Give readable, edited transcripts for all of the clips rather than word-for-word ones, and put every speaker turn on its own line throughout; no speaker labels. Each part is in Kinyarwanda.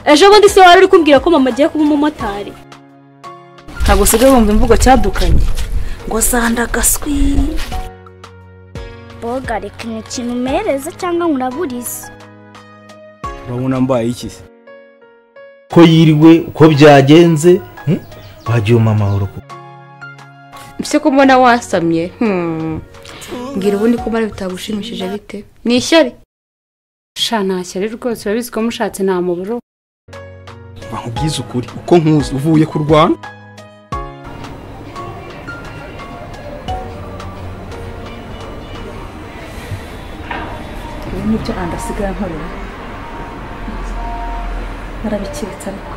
Ejo bundi se wari uri kumbwira ko mama agiye kuba umumotari.
Ntabwo usigaye wumva imvugo cyadukanye ngo sanda gaswi.
Boga reka imikino umereze cyangwa nkuraburize.
Urabona mbaye iki se?
Ko yiriwe uko byagenze wagiye umpa amahoro.
Mbese ko mbona wasamye mbwira ubundi ko mara bitagushimishije bite? Ni ishyari.
Sha nta shyari rwose urabizi ko mushatse nta muburo.
Nkubwize ukuri uko nkuzi uvuye kurwana.
Ibi nibyo andasigaye nkorera. Narabiketse ariko.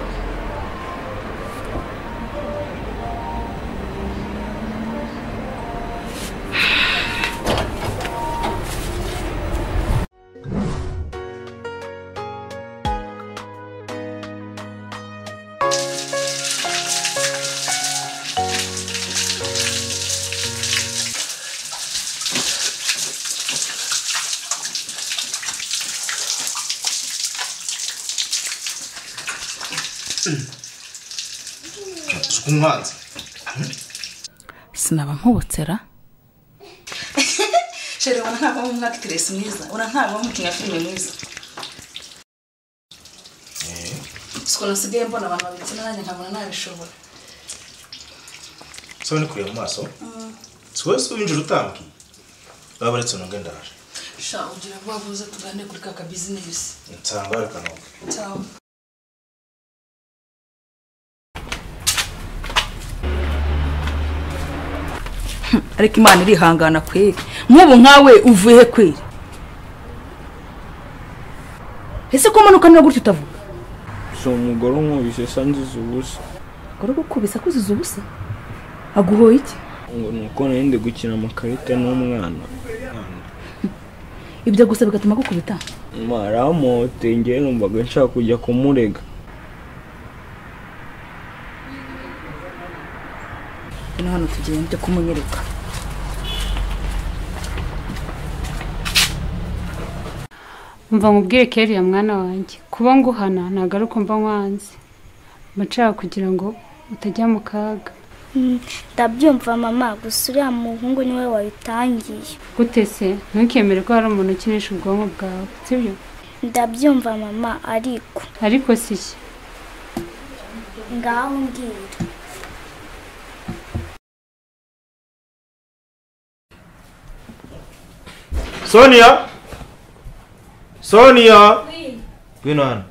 Sinaba nkubutsera. Shere wana ntabwo mu actress mwiza, ura ntabwo mu kinya filime mwiza. Siko nasigaye mbona abantu babikina nanjye nkabona nabishobora.
So ni kureba mu maso? Siwe se winjira utambwiye. Babaretse nonge ndaje.
Sha ugira vuba vuza tugane kuri kaka business.
Nsanga reka nonge.
Ciao. Ariko Imana irihangana kweri. Nk'ubu nkawe uvuye kweri. Ese ko manuka niba gutyo utavuga?
So umugore umubise sanziza ubusa.
Umugore gukubisa kuziza ubusa? Aguhoye iki?
Ngo nuko nende gukina amakarita n'umwana.
Ibyo gusa bigatuma gukubita?
Maramote ngiye numvaga nshaka kujya kumurega.
Ino hano tugende kumunyereka.
Umva nkubwire Kelly ya mwana wanjye, kuba nguhana ntabwo ari uko mba nkwanze. Mba nshaka kugira ngo utajya mu kaga.
Ndabyumva mama, gusa uriya muhungu niwe wabitangiye.
Gute se? Ntukemere ko hari umuntu ukinisha ubwonko bwawe, sibyo?
Ndabyumva mama, ariko.
Ariko si iki?
Ngaho mbwira.
Sonia! Sonia! Ngwino hano.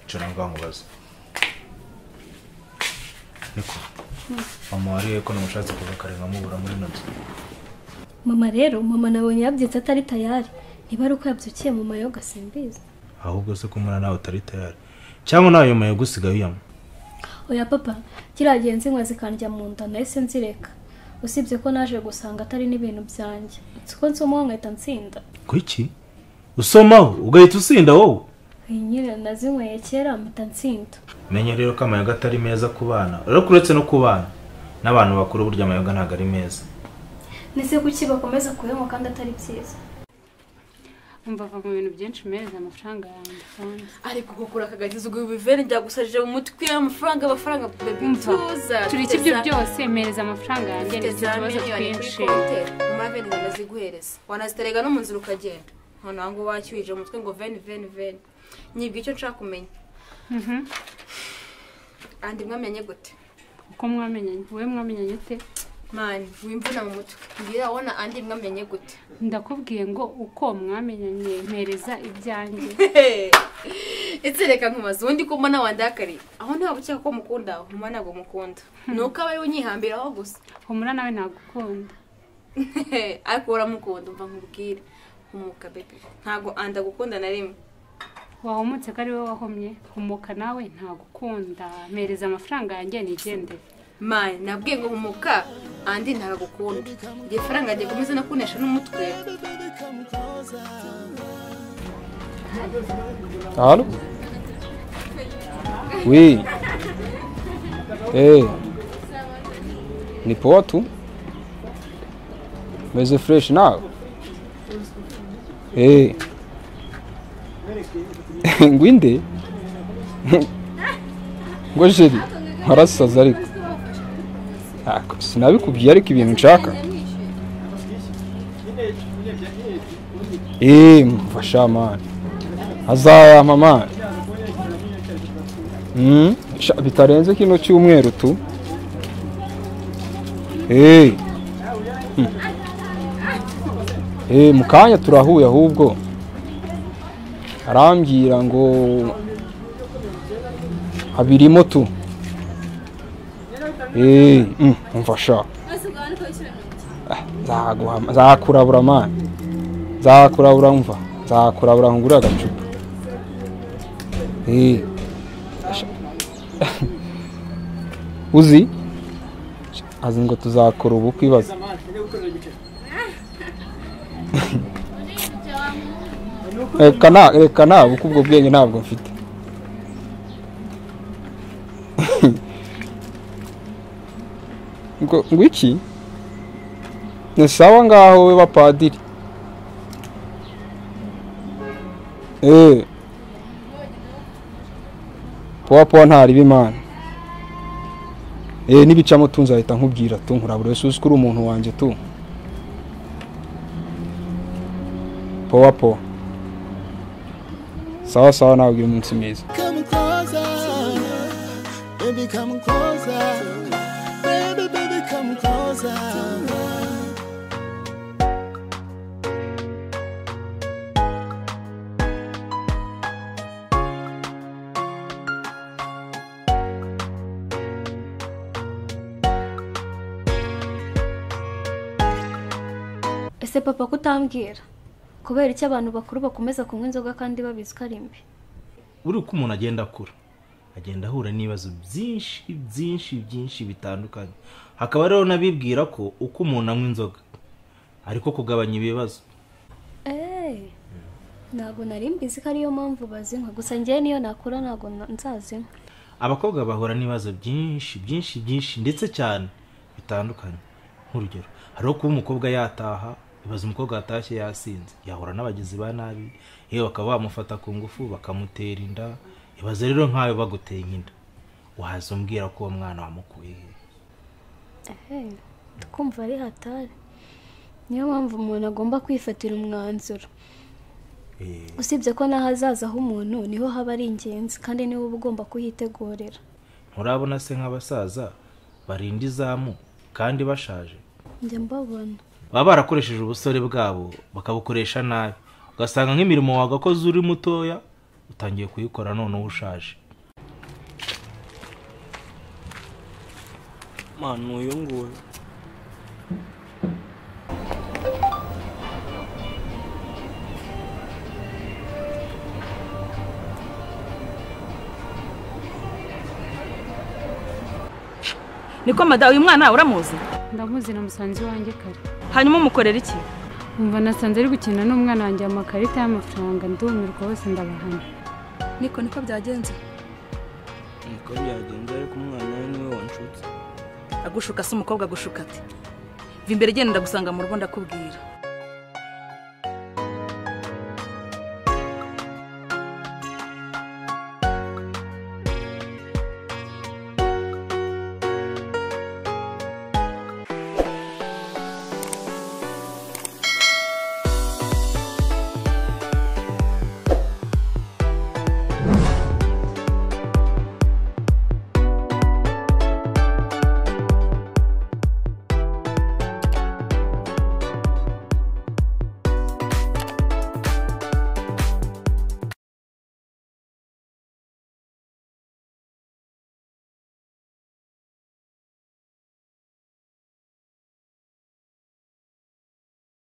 Cyo nkubaze. Niko. Mama wariye ko namushatse kuva kare nkamubura muri nabyo.
Mama rero, mama nabonye yabyutse atari tayari. Niba ari uko yabyukiye mu mayoga simbizi.
Ahubwo se ko mura nawe utari tayari. Cyangwa nawe yo mayoga usigaye uyanywa.
Oya papa, kiragiye nzinywa zikandya mu nda nahise nzireka. Usibye ko naje gusanga atari n'ibintu byanjye. Siko nsomaho nkahita nsinda.
Kuki? Usomaho ugahita usinda wowe?
Nyine nazinyweye kera mpita nsinda.
Menye rero ko amayoga atari meza ku bana. Rero kuretse no ku bana n'abantu bakuru burya amayoga ntabwo ari meza.
Nese kuki bakomeza kuyanywa kandi atari byiza?
Umva va mu bintu byinshi meza amafaranga yanjye.
Ariko gukura akagagiza ubwo bivene byagusajije mu mutwe amafaranga amafaranga baby tuza.
Turi ibyo byose mpereza amafaranga yanjye ndetse tubazo twinshi.
Mama veni ndaziguhereza. Wanaziterega no mu nzira ukagenda. None ngo wacyuje umutwe ngo veni veni veni. Nyibwe icyo nshaka kumenya. Andi mwamenye gute?
Uko mwamenyanye? Wowe mwamenyanye ute?
Mani, wimvuna mu mutwe. Mbwira wona andi mwamenye gute?
Ndakubwiye ngo uko mwamenyanye mpereza ibyanjye.
Etse reka nkumaze ubundi ko mbona wandakariye. Aho nta bucyaka ko mukunda, humura ntabwo mukunda. Nuko abaye unyihambiraho gusa.
Humura nawe nagukunda.
Ariko uramukunda umva nkubwire. Humuka baby. Ntago anda gukunda na rimwe.
Wahumutse ko ari wowe wahomye, humuka nawe ntagukunda. Mpereza amafaranga yanjye nigendere.
Mani, nabwiye ngo humuka andi ntagukunda. Igihe faranga agiye komeza no kunesha n'umutwe.
Allô? Oui. Eh. Ni poa tu. Meze fresh nawe. Eh. Ngwinde ngo jeri harasaza ariko sinabikubwiye ariko ibintu nshaka. Mfasha man. Azayampa man. Bitarenze kino cyumweru tu. Mukanya turahuye ahubwo arambwira ngo abirimo tu. Mfasha. Nzakurabura man. Nzakurabura mva. Nzakurabura ngura agacupa. Uzi? Azi ngo tuzakora ubu kwibaza. Reka na ubwo bwenge ntabwo mfite. Ngo iki? Ni sawa ngaho we bapadiri. Poa poa ntari bimana. Nibicamo tunzahita nkubwira tu nkurabura wese uzi kuri umuntu wanjye tu. Poa poa. Sawa sawa nawe ugira umunsi mwiza.
Come closer, baby come closer. Baby baby come closer.
Ese papa kutambwira kubera icyo abantu bakuru bakomeza kunywa inzoga kandi babizi ko ari mbi?
Uri uko umuntu agenda akura agenda ahura n'ibibazo byinshi byinshi byinshi bitandukanye, hakaba rero nabibwira ko uko umuntu anywa inzoga ariko kugabanya ibibazo.
Ntabwo nari mbizi ko ariyo mpamvu bazinywa, gusa njye niyo nakura ntabwo nzazinywa.
Abakobwa bahura n'ibibazo byinshi byinshi byinshi ndetse cyane bitandukanye. Nk'urugero hariho kuba umukobwa yataha, ibaza umukobwa yatashye yasinze yahura n'abagizi ba nabi, yewe bakaba bamufata ku ngufu bakamutera inda. Ibaze rero nkayo baguteye inda waza umbwira ko uwo mwana wamukuye
he? Tukumva ari hatari. Niyo mpamvu umuntu agomba kwifatira umwanzuro. Usibye ko n'ahazaza h'umuntu niho haba ari ingenzi kandi niwe uba ugomba kuhitegurira.
Nturabona se nk'abasaza barinda izamu kandi bashaje?
Njya mbabona
baba barakoresheje ubusore bwabo bakabukoresha nabi, ugasanga nk'imirimo wagakoze uri mutoya utangiye kuyikora none ushaje.
Manu uyu nguyu
niko mada, uyu mwana uramuzi?
Ndamuzi na musanzi wanjye kare.
Hanyuma umukorera iki?
Umva nasanze ari gukina n'umwana wanjye amakarita y'amafaranga, ndumirwa bose ndabahana.
Niko niko byagenze?
Niko byagenze ariko umwana we niwe wanshutse.
Agushuka se umukobwa agushuka ati? Va imbere genda ndagusanga mu rugo ndakubwira.